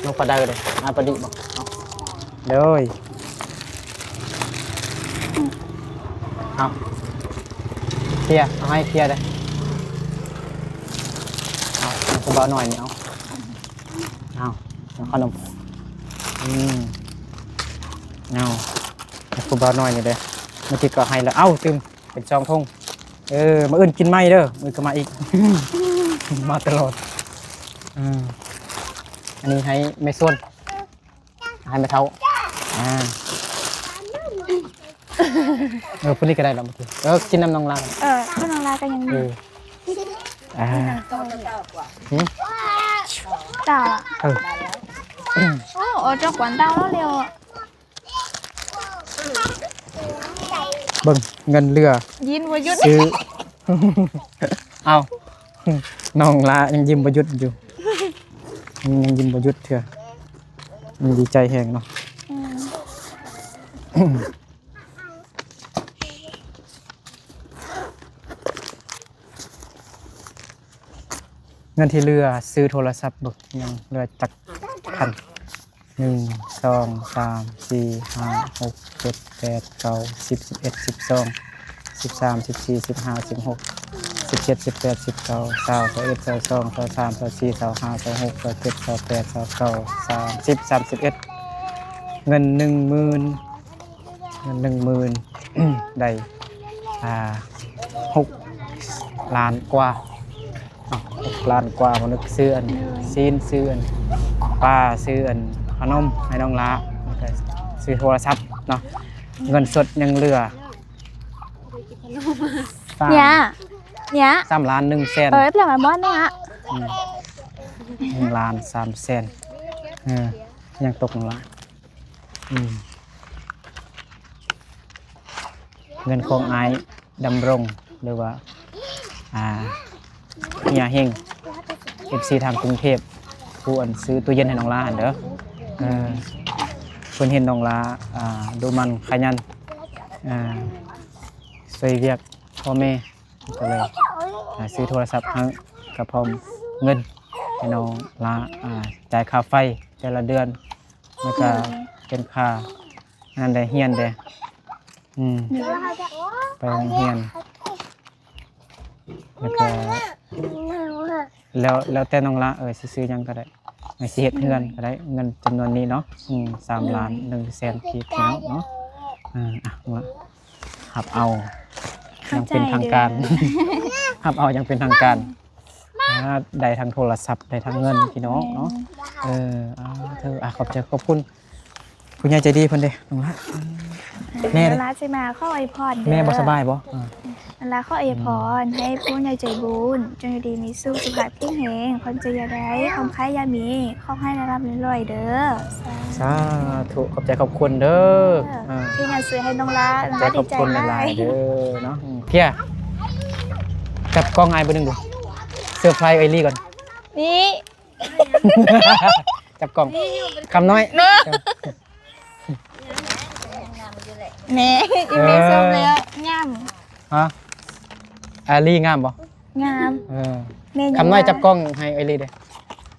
ນ້ອງປາໄດເດ້. ອາ ປາດິບໍ່? ເອົາ ໂດຍ ເອົາ ເຄຍ ເອົາໃຫ້ເຄຍເດ້. ເອົາ ໃຫ້ຜູ້ບ່າວນ້ອຍນີ້ ເອົາ ເອົາ ເອົາຂະໜົມ. ອືມ ເອົາ ໃຫ້ຜູ້ບ່າວນ້ອຍນີ້ເດ້. ເມື່ອກີ້ກໍໃຫ້ແລ້ວ ເອົ້າ ຕື່ມ ເປັນສອງຖົງ. ເອີ ມື້ອື່ນກິນໃໝ່ເດີ ມື້ອື່ນກໍມາອີກ ມາຕະຫຼອດ. ເອີ ອັນນີ້ໃຫ້ແມ່ສ່ວນ ໃຫ້ແມ່ເຖົ້າ. ອ່າ ເອີ ຜູ້ນີ້ກໍໄດ້ແລ້ວເມື່ອກີ້. ເອີ ກິນນຳນ້ອງລາ. ເອີ ນ້ອງລາກໍຍັງມີ. ເອີ ອ່າ ຫື ຕາ ເອີ ໂອ້ ອອກຈາກກວນເຕົາແລ້ວ. ເບິ່ງເງິນເຫຼືອ ຍິນບໍ່ຢຸດ ຊື້ ເອົ້າ ນ້ອງລາຍັງຍິ້ມບໍ່ຢຸດຢູ່ ຍັງຍິ້ມບໍ່ຢຸດເທື່ອ ຍັງດີໃຈແຮງເນາະ. ອືມ ເງິນທີ່ເຫຼືອຊື້ໂທລະສັບ ເບິ່ງຍັງເຫຼືອຈັກພັນ. ໜຶ່ງ ສອງ ສາມ ສີ່ ຫ້າ ຫົກ ເຈັດ ແປດ ເກົ້າ ສິບ ສິບເອັດ ສິບສອງ ສິບສາມ ສິບສີ່ ສິບຫ້າ ສິບຫົກ ສິບເຈັດ ສິບແປດ ສິບເກົ້າ ຊາວ ຊາວເອັດ ຊາວສອງ ຊາວສາມ ຊາວສີ່ ຊາວຫ້າ ຊາວຫົກ ຊາວເຈັດ ຊາວແປດ ຊາວເກົ້າ ສາມສິບ ສາມສິບເອັດ ເງິນໜຶ່ງໝື່ນ ເງິນໜຶ່ງໝື່ນ ໄດ້ ອ່າ ຫົກລ້ານກວ່າເນາະ ຫົກລ້ານກວ່າ. ມານຶກຊື້ອັນ ໂດຍ ຊີ້ນ ຊື້ອັນປາ ຊື້ອັນຂະໜົມໃຫ້ນ້ອງຫຼ້າ ແລ້ວກໍຊື້ໂທລະສັບເນາະ. ເງິນສົດຍັງເຫຼືອ ສາມ ເນຍ ເນຍ ສາມລ້ານໜຶ່ງແສນ ເອີ ເປັນຫຍັງບໍ່ເນາະ ອືມ ໜຶ່ງລ້ານສາມແສນ ເອີ ຍັງຕົກນ້ອງຫຼ້າ. ອືມ ເງິນຂອງອ້າຍດຳລົງ ຫຼືວ່າ ອ່າ ເຮຍເຮັງ ເອັຟຊີທາງກຸງເທບ ຜູ້ອັນຊື້ຕູ້ເຢັນໃຫ້ນ້ອງຫຼ້າຫັ້ນເດີ. ເອີ ເພິ່ນເຫັນນ້ອງຫຼ້າ ອ່າ ດຸໝັ່ນຂະຫຍັນ ອ່າ ຊ່ວຍວຽກພໍ່ແມ່ ກໍເລີຍ ອ່າ ຊື້ໂທລະສັບໃຫ້ ກະພ້ອມເງິນໃຫ້ນ້ອງຫຼ້າ ອ່າ ຈ່າຍຄ່າໄຟແຕ່ລະເດືອນ ແລ້ວກະ ໂດຍ ເປັນຄ່າ ອັນນັ້ນແດ່ ຮຽນແດ່ ອືມ ໂດຍ ໄປໂຮງຮຽນ ແລ້ວກໍ ແລ້ວ ແລ້ວແຕ່ນ້ອງຫຼ້າ ເອີ ຊິຊື້ຫຍັງກໍໄດ້ ຊິເຮັດເຮືອນກໍໄດ້ ເງິນຈຳນວນນີ້ເນາະ ອືມ ສາມລ້ານໜຶ່ງແສນກີບເນາະ ເນາະ ເອີ ອ່ະ ຮັບເອົາຢ່າງເປັນທາງການ ຮັບເອົາຢ່າງເປັນທາງການ ອ່າ ໄດ້ທັງໂທລະສັບ ໄດ້ທັງເງິນ ພີ່ນ້ອງເນາະ ເອີ ອ່າ ເທີ ອ່າ ຂອບໃຈຂອບຄຸນ ຜູ້ໃຫຍ່ໃຈດີເພິ່ນເດ້ ນ້ອງຫຼ້າ ແມ່ເດ້ ນ້ອງຫຼ້າຊິມາຂໍອວຍພອນເດີ ແມ່ບໍ່ສະບາຍບໍ່? ເອີ ນ້ອງຫຼ້າຂໍອວຍພອນ ອືມ ໃຫ້ຜູ້ໃຫຍ່ໃຈບຸນ ຈົ່ງຢູ່ດີມີສຸກ ສຸຂະພາບແຂງແຮງ ຄວາມເຈັບຢ່າໄດ້ ຄວາມໄຂ້ຢ່າມີ ຂໍໃຫ້ລ່ຳໆລວຍໆເດີ ສາທຸ ຂອບໃຈຂອບຄຸນເດີ ເອີ ອ່າ ທີ່ມາຊື້ໃຫ້ນ້ອງຫຼ້າ ຂອບໃຈຂອບຄຸນຫຼາຍໆເດີເນາະ ອືມ ເພຍ ຈັບກ້ອງອ້າຍເບີໜຶ່ງດູ ເຊີໄພຣສ໌ເອື້ອຍລີ່ກ່ອນ ນີ້ ຈັບກ້ອງ ຄຳນ້ອຍ ແນ່ ອີ່ແມ່ຊົມແລ້ວ ງາມ ຮະ ເອື້ອຍລີ່ງາມບໍ່? ງາມ ເອີ ແມ່ ຄຳນ້ອຍຈັບກ້ອງໃຫ້ເອື້ອຍລີ່ເດ້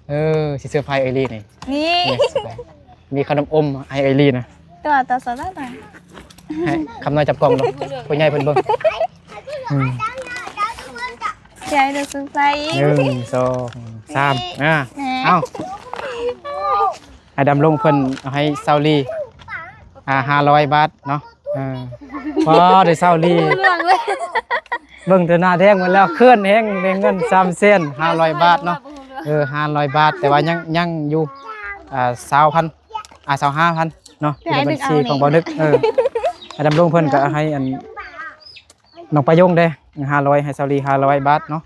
ເອີ ຊິເຊີໄພຣສ໌ເອື້ອຍລີ່ນີ້ ນີ້ ມີຂະໜົມອົມໃຫ້ເອື້ອຍລີ່ນະ ຕົວຕໍ່ສະຕານະ ໃຫ້ຄຳນ້ອຍຈັບກ້ອງເນາະ ຜູ້ໃຫຍ່ເພິ່ນເບິ່ງ ອືມ ໃຫຍ່ເດີ ເຊີໄພຣສ໌ ໜຶ່ງ ສອງ ສາມ ອ່າ ແນ່ ເອົາ ອ້າຍດຳລົງເພິ່ນເອົາໃຫ້ຊາວລີ ອ່າ ຫ້າຮ້ອຍບາດເນາະ ເອີ ພໍໄດ້ຊາວລີ ເບິ່ງແຕ່ໜ້າແດງໝົດແລ້ວ ເຂີນແຮງ ໄດ້ເງິນສາມແສນຫ້າຮ້ອຍບາດເນາະ ເອີ ຫ້າຮ້ອຍບາດ ແຕ່ວ່າຍັງ ຍັງຢູ່ ອ່າ ຊາວພັນ ອ່າ ຊາວຫ້າພັນເນາະ ຢູ່ໃນບັນຊີຂອງບ່າວນຶກ ເອີ ອ້າຍດຳລົງເພິ່ນກໍໃຫ້ອັນ ນ້ອງປາຍົງເດ້ ຫ້າຮ້ອຍ ໃຫ້ຊາວລີຫ້າຮ້ອຍບາດເນາະ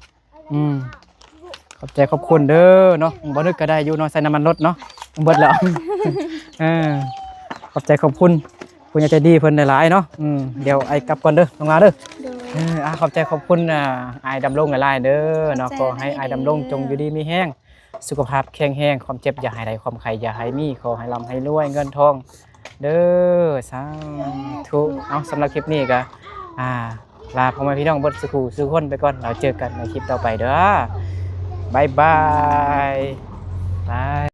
ອືມ ຂອບໃຈຂອບຄຸນເດີເນາະ ບໍ່ນຶກກໍໄດ້ຢູ່ເນາະ ໃສ່ນ້ຳມັນລົດເນາະ ເບິດແລ້ວ ເອີ ຂອບໃຈຂອບຄຸນຜູ້ໃຫຍ່ໃຈດີເພິ່ນຫຼາຍໆເນາະ ອືມ ດຽວອ້າຍກັບກ່ອນເດີ ນ້ອງຫຼ້າເດີ ໂດຍ ເອີ ອ່າ ຂອບໃຈຂອບຄຸນ ອ່າ ອ້າຍດຳລົງຫຼາຍໆເດີເນາະ ຂໍໃຫ້ອ້າຍດຳລົງຈົ່ງຢູ່ດີມີແຮງ ສຸຂະພາບແຂງແຮງ ຄວາມເຈັບຢ່າໃຫ້ໄດ້ ຄວາມໄຂ້ຢ່າໃຫ້ມີ ຂໍໃຫ້ລ່ຳໃຫ້ລວຍເງິນທອງ ເດີ ສາທຸ ເອົາ ສຳລັບຄລິບນີ້ກໍ ອ່າ ລາພໍ່ແມ່ພີ່ນ້ອງເບິດສູ່ຜູ້ສູ່ຄົນໄປກ່ອນ ແລ້ວເຈີກັນໃນຄລິບຕໍ່ໄປເດີ ບາຍບາຍ ບາຍ.